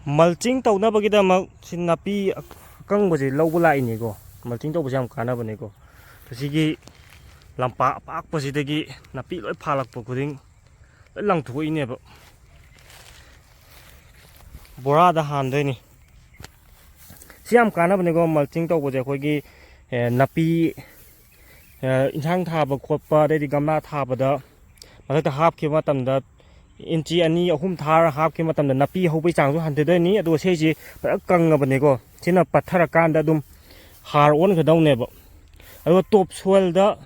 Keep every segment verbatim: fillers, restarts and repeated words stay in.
ꯃꯜꯆꯤꯡ ꯇꯧꯅꯕꯒꯤꯗꯃꯛ ꯁꯤ ꯅꯥꯄꯤ ꯑꯀꯪꯕꯁꯦ ꯂꯧꯕ ꯂꯥꯛꯏꯅꯤꯀꯣ꯫ ꯃꯜꯆꯤꯡ ꯇꯧꯕꯁꯦ ꯌꯥꯝ ꯀꯥꯟꯅꯕꯅꯤꯀꯣ꯫ ꯁꯤꯒꯤ ꯂꯝꯄꯥꯛ ꯑꯄꯥꯛꯄꯁꯤꯗꯒꯤ ꯅꯥꯄꯤ ꯂꯣꯏ ꯐꯥꯜꯂꯛꯄ ꯈꯨꯗꯤꯡ ꯂꯣꯏ ꯂꯪꯊꯣꯛꯏꯅꯦꯕ꯫ ꯕꯣꯔꯥꯗ ꯍꯥꯟꯗꯣꯏꯅꯤ꯫ ꯁꯤ ꯌꯥꯝ ꯀꯥꯟꯅꯕꯅꯤꯀꯣ, ꯃꯜꯆꯤꯡ ꯇꯧꯕꯁꯦ꯫ ꯑꯩꯈꯣꯏꯒꯤ ꯅꯥꯄꯤ ꯏꯟꯁꯥꯡ ꯊꯥꯕ ꯈꯣꯠꯄ, ꯑꯗꯩꯗꯤ ꯒꯝꯂꯥ ꯊꯥꯕꯗ ꯃꯊꯛꯇ ꯍꯥꯞꯈꯤꯕ ꯃꯇꯝꯗ, ꯏꯟꯆꯤ ꯑꯅꯤ ꯑꯍꯨꯝ ꯊꯥꯔ ꯍꯥꯞꯈꯤꯕ ꯃꯇꯝꯗ ꯅꯥꯄꯤ ꯍꯧꯕꯒꯤ ꯆꯥꯡꯁꯨ ꯍꯟꯊꯗꯣꯏꯅꯤ꯫ ꯑꯗꯨꯒ ꯁꯤꯁꯤ ꯐꯖꯅ ꯀꯪꯉꯕꯅꯤꯀꯣ, ꯁꯤꯅ ꯄꯠꯊꯔꯀꯥꯟꯗ ꯑꯗꯨꯝ ꯍꯥꯔ ꯑꯣꯟꯒꯗꯧꯅꯦꯕ꯫ ꯑꯗꯨꯒ ꯇꯣꯞ ꯁꯣꯏꯜꯗ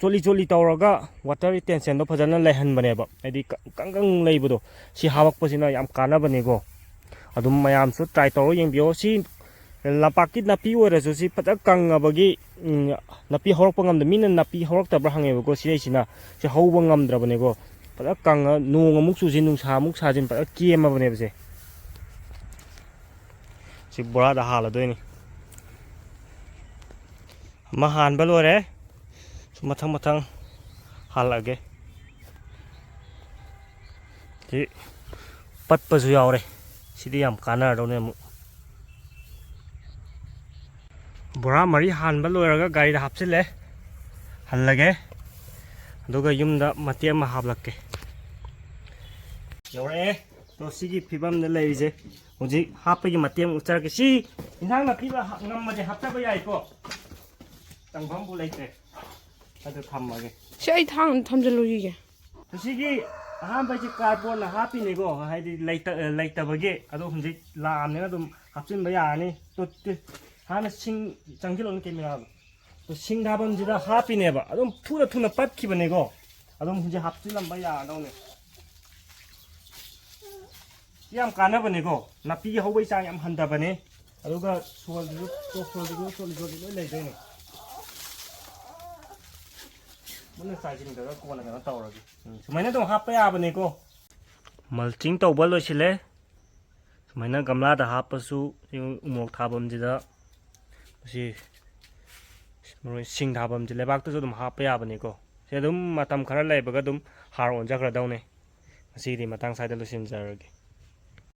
ꯆꯣꯠꯂꯤ ꯆꯣꯠꯂꯤ ꯇꯧꯔꯒ ꯋꯥꯇꯔ ꯔꯤꯇꯦꯟꯁꯟꯗꯣ ꯐꯖꯅ ꯂꯩꯍꯟꯕꯅꯦꯕ, ꯍꯥꯏꯗꯤ ꯀꯪ ꯀꯪ ꯂꯩꯕꯗꯣ꯫ ꯁꯤ ꯍꯥꯞꯄꯛꯄꯁꯤꯅ ꯌꯥꯝ ꯀꯥꯟꯅꯕꯅꯤꯀꯣ꯫ ꯑꯗꯨꯝ ꯃꯌꯥꯝꯁꯨ ꯇ꯭ꯔꯥꯏ ꯇꯧꯔꯒ ꯌꯦꯡꯕꯤꯌꯣ꯫ ꯁꯤ ꯂꯝꯄꯥꯛꯀꯤ ꯅꯥꯄꯤ ꯑꯣꯏꯔꯁꯨ ꯁꯤ ꯐꯖꯅ ꯀꯪꯉꯕꯒꯤ, ꯎꯝ, ꯅꯥꯄꯤ ꯍꯧꯔꯛꯄ ꯉꯝꯗ, ꯃꯤꯅ ꯅꯥꯄꯤ ꯍꯧꯔꯛꯇꯕ꯭ꯔꯥ ꯍꯪꯉꯦꯕꯀꯣ꯫ ꯁꯤꯗꯩꯁꯤꯅ ꯁꯤ ꯍꯧꯕ ꯉꯝꯗ꯭ꯔꯕꯅꯦꯀꯣ꯫ ꯐꯖꯅ ꯀꯪꯉ, ꯅꯣꯡ ꯑꯃꯨꯛ ꯆꯨꯁꯤ, ꯅꯨꯡꯁꯥ ꯑꯃꯨꯛ ꯁꯥꯁꯤ, ꯐꯖꯅ ꯀꯦꯝꯃꯕꯅꯦꯕ ꯁꯦ꯫ ꯁꯤ ꯕꯣꯔꯥꯗ ꯍꯥꯜꯂꯗꯣꯏꯅꯤ꯫ ꯑꯃ ꯍꯥꯟꯕ ꯂꯣꯏꯔꯦ꯫ ꯁꯨꯝ ꯃꯊꯪ ꯃꯊꯪ ꯍꯥꯜꯂꯛꯑꯒꯦ꯫ ꯁꯤ ꯄꯠꯄꯁꯨ ꯌꯥꯎꯔꯦ꯫ ꯁꯤꯗꯤ ꯌꯥꯝ ꯀꯥꯟꯅꯔꯗꯧꯅꯦ ꯑꯃꯨꯛ꯫ ꯕꯣꯔꯥ ꯃꯔꯤ ꯍꯥꯟꯕ ꯂꯣꯏꯔꯒ ꯒꯥꯔꯤꯗ ꯍꯥꯞꯆꯤꯜꯂꯦ꯫ ꯍꯜꯂꯒꯦ꯫ ꯑꯗꯨꯒ ꯌꯨꯝꯗ ꯃꯇꯦꯛ ꯑꯃ ꯍꯥꯞꯂꯛꯀꯦ꯫ ꯌꯧꯔꯛꯑꯦ꯫ ꯑꯗꯣ ꯁꯤꯒꯤ ꯐꯤꯕꯝꯗ ꯂꯩꯔꯤꯁꯦ꯫ ꯍꯧꯖꯤꯛ ꯍꯥꯞꯄꯒꯤ ꯃꯇꯦꯛ ꯑꯃ ꯎꯠꯆꯔꯛꯀꯦ꯫ ꯁꯤ ꯏꯟꯁꯥꯡ ꯅꯥꯄꯤꯗ ꯍꯥ-, ꯉꯝꯃꯗꯤ ꯍꯥꯞꯆꯕ ꯌꯥꯏꯀꯣ꯫ ꯇꯪꯐꯝꯕꯨ ꯂꯩꯇ꯭ꯔꯦ꯫ ꯑꯗꯨ ꯊꯝꯃꯒꯦ꯫ ꯁꯤ ꯑꯩ ꯊꯥꯡ ꯑꯝꯇ ꯊꯝꯖꯤꯜꯂꯨꯈꯤꯒꯦ꯫ ꯁꯤꯒꯤ ꯑꯍꯥꯟꯕꯁꯤ ꯀꯥꯔꯕꯣꯟꯅ ꯍꯥꯞꯄꯤꯅꯤꯀꯣ, ꯍꯥꯏꯗꯤ ꯂꯩꯇ-, ꯂꯩꯇꯕꯒꯤ꯫ ꯑꯗꯣ ꯍꯧꯖꯤꯛ ꯂꯥꯛꯑꯕꯅꯤꯅ ꯑꯗꯨꯝ ꯍꯥꯞꯆꯤꯟꯕ ꯌꯥꯔꯅꯤ꯫ ꯇꯨꯠꯇꯤ ꯍꯥꯟꯅ ꯁꯤꯡ ꯆꯪꯁꯤꯜꯂꯣꯅꯦ ꯀꯦꯃꯦꯔꯥꯗꯣ꯫ ꯑꯗꯣ ꯁꯤꯡ ꯊꯥꯐꯝꯁꯤꯗ ꯍꯥꯞꯄꯤꯅꯦꯕ꯫ ꯑꯗꯨꯝ ꯊꯨꯅ ꯊꯨꯅ ꯄꯠꯈꯤꯕꯅꯤꯀꯣ꯫ ꯑꯗꯨꯝ ꯍꯧꯖꯤꯛ ꯍꯥꯞꯆꯤꯜꯂꯝꯕ ꯌꯥꯔꯗꯧꯅꯦ꯫ ꯁꯤ ꯌꯥꯝ ꯀꯥꯟꯅꯕꯅꯤꯀꯣ꯫ ꯅꯥꯄꯤ ꯍꯧꯕꯒꯤ ꯆꯥꯡ ꯌꯥꯝ ꯍꯟꯊꯕꯅꯦ꯫ ꯑꯗꯨꯒ ꯁꯣꯏꯜꯗꯨꯁꯨ, ꯇꯣꯞ ꯁꯣꯏꯜꯗꯨꯁꯨ ꯆꯣꯠꯂꯤ ꯆꯣꯠꯂꯤ ꯂꯣꯏ ꯂꯩꯗꯣꯏꯅꯦ꯫ ꯃꯨꯟꯅ ꯆꯥꯏꯁꯤꯟꯈ꯭ꯔꯒ ꯀꯣꯟꯅ ꯀꯩꯅꯣ ꯇꯧꯔꯒꯦ꯫ ꯎꯝ, ꯁꯨꯃꯥꯏꯅ ꯑꯗꯨꯝ ꯍꯥꯞꯄ ꯌꯥꯕꯅꯤꯀꯣ꯫ ꯃꯜꯆꯤꯡ ꯇꯧꯕ ꯂꯣꯏꯁꯤꯜꯂꯦ꯫ ꯁꯨꯃꯥꯏꯅ ꯒꯝꯂꯥꯗ ꯍꯥꯞꯄꯁꯨ, ꯎꯃꯣꯔꯣꯛ ꯊꯥꯐꯝꯁꯤꯗ ꯃꯁꯤ ꯃꯔꯣꯏ ꯁꯤꯡ ꯊꯥꯐꯝꯁꯦ ꯂꯩꯕꯥꯛꯇꯁꯨ ꯑꯗꯨꯝ ꯍꯥꯞꯄ ꯌꯥꯕꯅꯤꯀꯣ꯫ ꯁꯤ ꯑꯗꯨꯝ ꯃꯇꯝ ꯈꯔ ꯂꯩꯕꯒ ꯑꯗꯨꯝ ꯍꯥꯔ ꯑꯣꯟꯖꯈ꯭ꯔꯗꯧꯅꯦ꯫ ꯉꯁꯤꯒꯤꯗꯤ ꯃꯇꯥꯡ ꯁ꯭ꯋꯥꯏꯗ ꯂꯣꯏꯁꯤꯟꯖꯔꯒꯦ꯫